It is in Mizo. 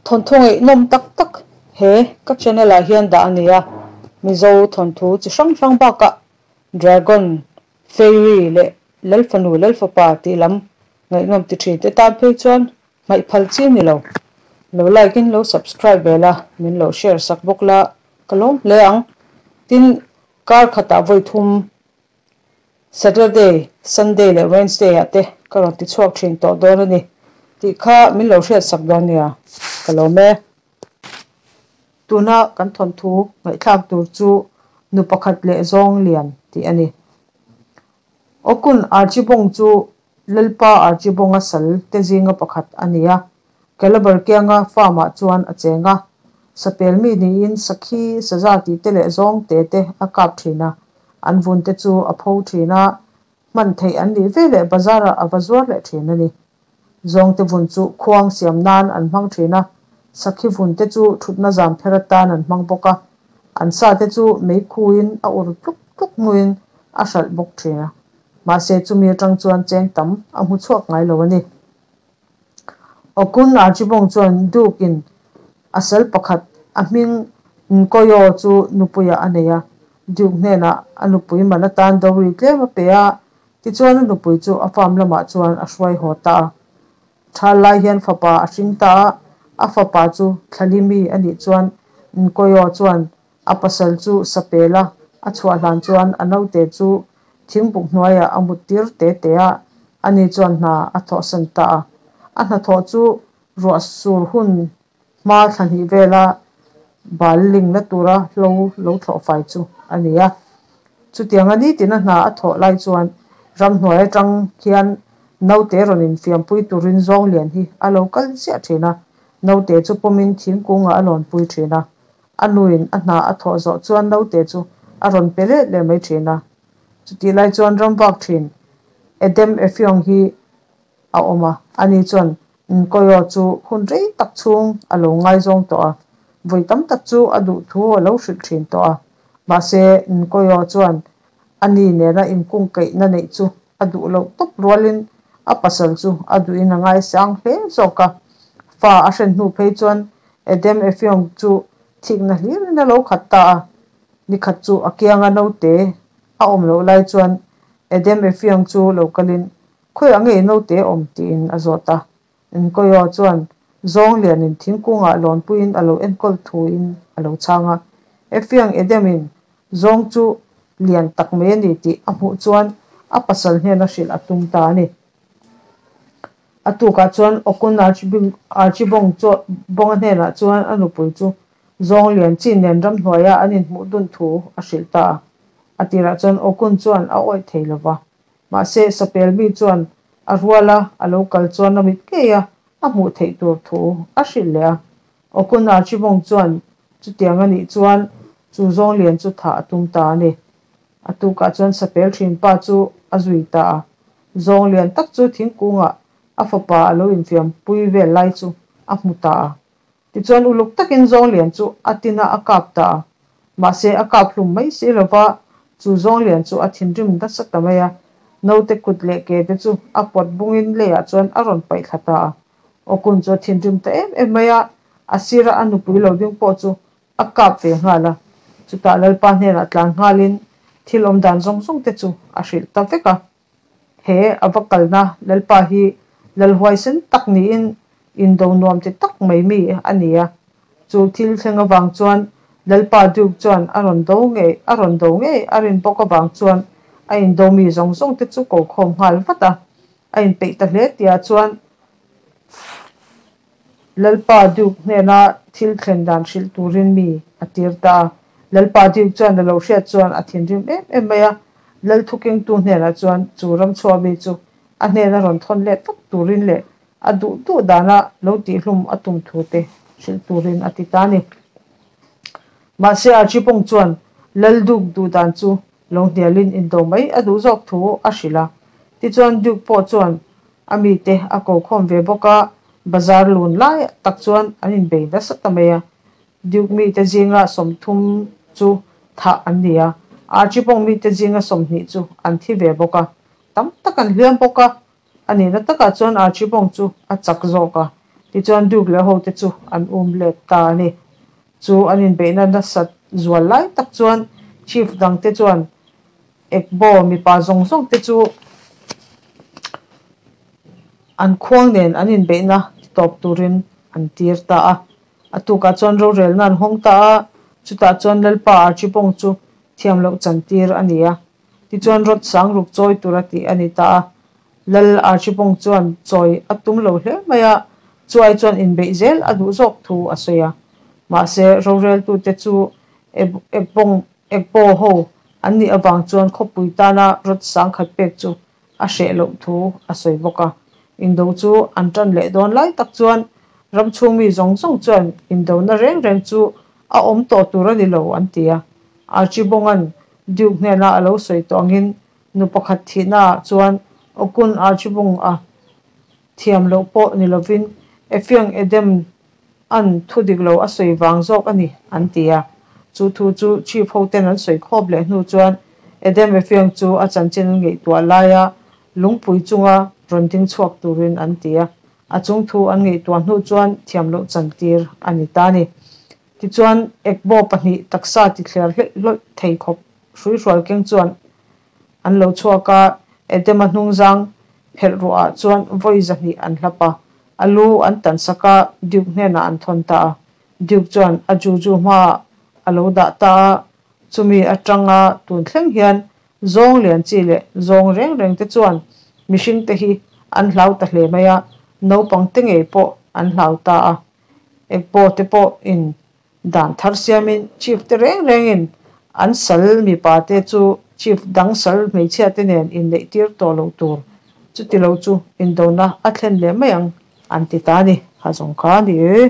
Thawnthu ngaihnawm tak tak he ka channel ah hian dah a ni a, Mizo thawnthu chi hrang hrang bakah Dragon, Fairy leh Lalfanu Lalfapa tih lam ngaihnawm ti thin te tan phei chuan hmaih phal chi ni lo. Lo like in lo subscribe ve la, min lo share sak bawk la ka lawm hle ang. Tin, kar khatah vawi thum Saturday, Sunday leh Wednesday ah te ka rawn ti chhuak thin tawh dawn a ni tih kha min lo hriat sak dawn nia, ka lawm e. Tuna kan thawnthu ngaihthlak tur chu nu pakhat leh zawng lian tih a ni. Awkun Archibong chu Lalpa Archibonga sal te zinga pakhat a ni a, Calabar kianga farm ah chuan a cheng a. Sapel mi niin sakhi, saza tih te leh zawng te te a kap thin a, an vun te chu a pho thin a, hman theih an nih ve leh bazar ah a va zuar leh thin a ni. Zawng te vun chu khuang siam nan an hmang thin a, sakhi vun te chu thutna zam pher atan an hmang bawk a, an sa te chu meikhuin a ur tluk tluk hnuin a hralh bawk thin a, mahse chumi atang chuan cheng tam a hmu chhuak ngai lo a ni. Okun Archibong chuan Duke in a sal pakhat a hming Nkoyo chu nupuiah a nei a, Duke hnenah a nupui man atan dowry tlem a pe a, tichuan a nupui chu a farm lamah chuan a hruai haw ta a. Thal lai hian fapa a hring ta a, a fapa chu Thlalimi a nih chuan Nkoyo chuan a pasal chu sapela a chhuah hlan chuan a naute chu thingbuk hnuaiah a mut tir te te a, ani chuan hna a thawhsan ta a. A hnathawh chu ruah sur hun hma thla hnih vela bal lingna tura hlo lo thlawh fai chu a ni a. Chutianga nitina hna a thawh lai chuan ramhnuai atang hian naute rawn infiampui turin zawng lian hi a lo kal chiah thin a, naute chu pawmin thingkungah a lawnpui thin a. A nuin a hna a thawh zawh chuan naute chu a rawn pe let leh mai thin a. Chutih lai chuan ramvak thin Edem Effiong hi a awm a, ani chuan Nkoyo chu hun rei tak chhung a lo ngaizawng tawh a, vawi tam tak chu a duh thu a lo hrilh thin tawh a. Mahse, Nkoyo chuan ani nena inkungkaihna neih chu a duh loh tawp rualin a pasal chu a duhin a ngaisang hle zawk a. Fa a hren hnu phei chuan Edem Effiong chu thikna hlirin a lo khat ta a. Nikhat chu a kianga naute a awm loh lai chuan Edem Effiong chu lo kalin, Khawiah nge i naute awm? tiin a zawt a. Nkoyo chuan zawng lianin thingkungah lawnpuiin a lo enkawl thuin a lo chhang a. Effiong Edemin zawng chu lian tak mai a ni tih a hmuh chuan a pasal hnena hrilh a tum ta a ni. A tukah chuan Okun Archibong Bonga hnenah chuan a nupui chu zawng lian chin nen ramhnuaia an inhmuh dun thu a hrilh ta a. A tirah chuan Okun chuan a awih thei lo va. Mahse, sapel mi chuan a ruala a lo kal chuan a mit ngei a, a hmuh theih tur thu a hrilh leh a. Okun Archibong chuan chutiang a nih chuan chu zawng lian chu thah a tum ta a ni. A tukah chuan sapel thin pa chu a zui ta a. Zawng lian tak chu thingkungah a fapa a lo infiampui vel lai chu a hmu ta a. Tichuan uluk takin zawng lian chu a tina a kap ta a. Mahse a kap hlum mai si lova chu zawng lian chu a thinrim nasa ta mai a. Naute kut leh ke te chu a pawt bungin leiah chuan a rawn paih thla ta a. Awkun chu a thinrim ta em em mai a, a sira a nupui lo ding pawh chu a kap ve nghal a. Chutah Lalpa hnenah tlan nghalin thil awm dan zawng zawng te chu a hrilh ta vek a. He a va kalna Lalpa hi Lalhuaisen tak niin indo nuam ti tak mai mi a ni a. Chu thil thleng avang chuan Lalpa Duke chuan a rawn do ngei a rawn do ngei a rin bawk avang chuan a indo mi zawng zawng te chu ko khawm nghal vat a. A inpeih ta hle tia chuan Lalpa Duke hnena thil thlen dan hrilh turin mi a tir ta a. Lalpa Duke chuan a lo hriat chuan a thinrim em em mai a, Lal thukengtu hnenah chuan chu ramchhuah mi chu a hnena rawn thawn let vak turin leh a duh duh dana lo tihhlum a tum thu te hrilh turin a ti ta a ni. Mahse Archibong chuan Lal Duke duh dan chu lo hnialin indo mai a duh zawk thu a hrilh a. Tichuan Duke pawh chuan a mite a ko khawm ve bawk a, bazar lun lai tak chuan an inbei nasa ta mai a. Duke mite zinga 30 chu thah an ni a, Archibong mite zinga 20 chu an thi ve bawk a, tam tak an hliam bawk a. A nihna takah chuan Archibong chu a chak zawk a. Tichuan Duke leh a hote chu an um let ta a ni. Chu an inbeihna nasat zual lai tak chuan Chief dangte chuan Ekbo mipa zawng zawng te chu an khuang nen an inbeihna titawp turin an tir ta a. A tukah chuan rorelna an hawng ta a, chutah chuan Lalpa Archibong chu thiam loh chantir a ni a. Tichuan rawt sang ruk chawi tura tih a ni ta a. Lal Archibong chuan chawi a tum lo hle mai a, chuai chuan inbeih zel a duh zawk thu a sawi a. Mahse, roreltute chu Ekbong Ekbo ho an nih avang chuan khawpui tana rawt sang khat pek chu a hreh loh thu a sawi bawk a. Indo chu an tan leh dawn lai tak chuan ram chhung mi zawng zawng chuan indona reng reng chu a awm tawh tur a ni lo an ti a. Archibonga'n Duke hnena a lo sawi tawh angin nu pakhat thihnaah chuan Okun Archibong a thiam loh pawh ni lovin Effieng Edem an thu dik lo a sawi vang zawk a ni an ti a. Chu thu chu Chief hoten an sawi khawp leh hnu chuan Edem Effieng chu a chanchin an ngaihtuah laia lungpui chunga rawn ding chhuak turin an ti a. A chung thu an ngaihtuah hnu chuan thiam loh chantir a ni ta a ni. Tichuan Ekbo pahnih taksa tithliar hleih hlawih thei khawp hruihrual keng chuan an lo chhuak a, Edema hnungzang phelh ruahah chuan vawi zahnih an hlap a, a lu an tan sak a, Duke hnenah an thawn ta a. Duke chuan a juju hmaah a lo dah ta a, chumi atanga tun thleng hian zawng lian chi leh zawng reng reng te chuan mihring te hi an hlau ta hle mai a, naupang te ngei pawh an hlau ta a. Ekpawh te pawh in Dan thar siamin Chief te reng rengin an sal mipa te chu Chief dang sal hmeichhia te nen inneih tir tawh loh tur, chuti lo chu indona a thlen leh mai ang an ti ta a ni. Kha zawng kha a ni e.